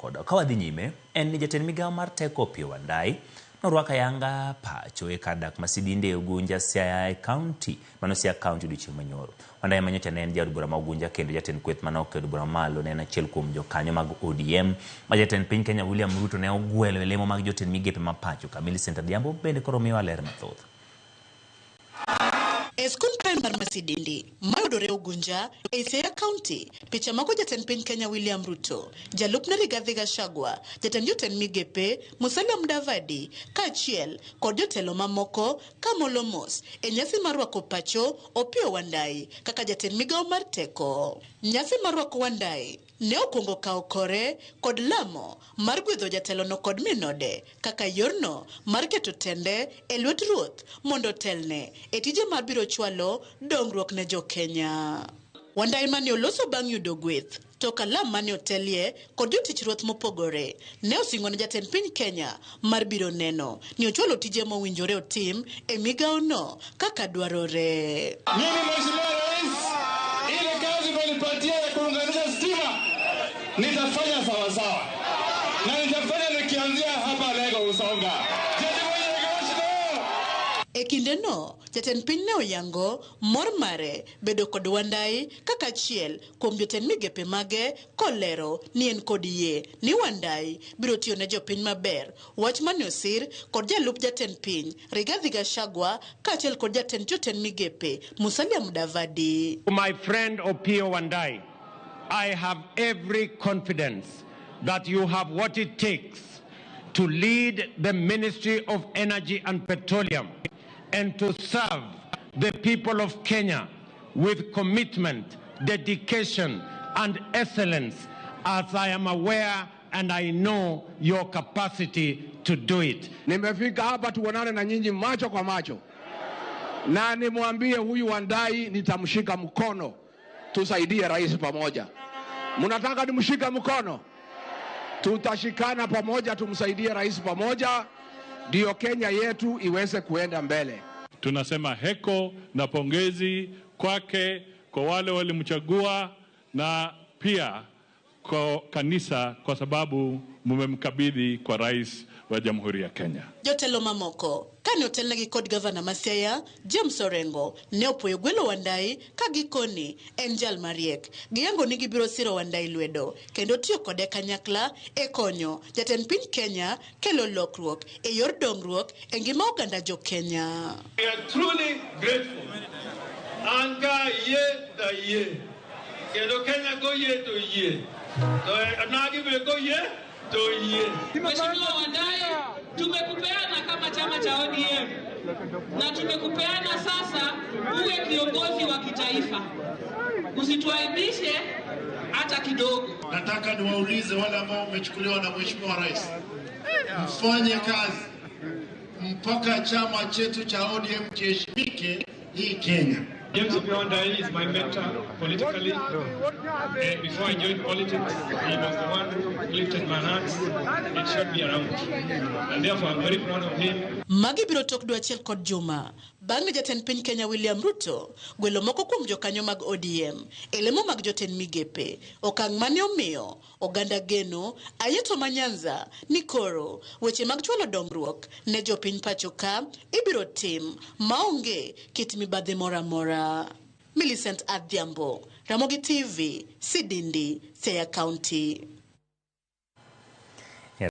Koda ka wadhi nyime, en ni jatend migawo mar teko Opiyo Wandayi norwako ayanga pacho e kar dak ma Sidinde e Ugunja, Siaya e kaunti mano Siaya County odiochieng' manyoro. Wandayi ma nyocha ne en jaod bura ma Ugunja kendo jatend kweth manok e od bura mamalo ne en achiel kuom jokanyo mag ODM ma jatend piny Kenya William Ruto ne ogwelo e lemo mag jotend migepe ma pacho ka. Millicent Adhiambo bende koro miyowa ler mathoth. E skund primar ma Sidindi, mayudore Ugunja, ei Siaya County, picha mago jatend piny Kenya William Ruto, jalupne Rigathi Gachagua, jatend jotend migepe Musalia Mudavadi kaachiel kod jotelo mamoko kamolo mos e nyasi mar rwako pacho Opiyo Wandayi kaka jatend migawo mar teko. Nyasi mar rwako Wandayi ne okwongo kawo kore kod lamo mar gwedho jatelono kod minode kaka yorno mar keto tende e lwet ruoth mondo otelne e tije mar biro chwalo dongruok ne jo-Kenya. Wandayi mane oloso bang' yudo gweth to kalam mane otelie kod jotich ruoth mopogore ne osingo ne jatend piny Kenya mar biro neno ni ochwalo tije mowinjore otim e migawono kaka dwarore. Mimi Mheshimiwa Rais, ile kazi umenipatia ya kuunganisha stima nitafanya sawasawa, na nitafanya nikianzia hapa Lego Usonga. E kindeno, jatend piny ne oyango mor mare bedo kod Wandayi kaka achiel kuom jotend migepe mage kolero ni en kod yie ni Wandayi biro tiyo ne jopiny maber, wach mane osir kod jalup jatend piny Rigathi Gachagua kaachiel kod jatend jotend migepe Musalia Mudavadi. My friend Opiyo Wandayi, I have every confidence that you have what it takes to lead the Ministry of Energy and Petroleum and to serve the people of Kenya with commitment, dedication, and excellence, as I am aware and I know your capacity to do it. Nimefika hapa tuonane na nyinyi macho kwa macho, na nimwambie huyu Wandayi nitamshika mkono, tusaidie rais pamoja. Mnataka nimshike mkono? Tutashikana pamoja, tumsaidie rais pamoja, ndio Kenya yetu iweze kuenda mbele. Tunasema heko na pongezi kwake, kwa wale walimchagua na pia kwa kanisa, kwa sababu mumemkabidhi kwa rais wa Jamhuri ya Kenya. Jotelo mamoko kane otelnegi kod gavana ma Siaya James Orengo ne opuoyo gwelo Wandayi ka gikoni en jal mariek. Giyango ni gibiro siro Wandayi lwedo kendo tiyo kode kanyakla e konyo jatend piny Kenya kelo lokruok e yor dongruok e ngima oganda jo Kenya. We are truly grateful. An ka yie to yie. Kendo Kenya koyie to yie. To onagi be koyie to yie. Mheshimiwa Wandayi, tumekupeana kama chama cha ODM na tumekupeana sasa uwe kiongozi wa kitaifa. Usituaibishe hata kidogo. Nataka niwaulize wale ambao wamechukuliwa na Mheshimiwa Rais, mfanye kazi mpaka chama chetu cha ODM kiheshimike hii Kenya. James Opiyo Wandayi is my mentor politically. And before I joined politics, he was the one who lifted my hands and showed me around. And therefore, I'm very proud of him. Magi biro tok dwe achiel kod juma bang' ne jatend piny Kenya William Ruto gwelo moko kuom jokanyo mag ODM e lemo mag jotend migepe, okang' mane omiyo oganda geno ayeto ma Nyanza ni koro weche mag chwalo dongruok ne jopiny pacho ka ibiro tim maonge kit mibadhi moro amora. Millicent Adhiambo, Ramogi TV, Sidindi, Siaya County.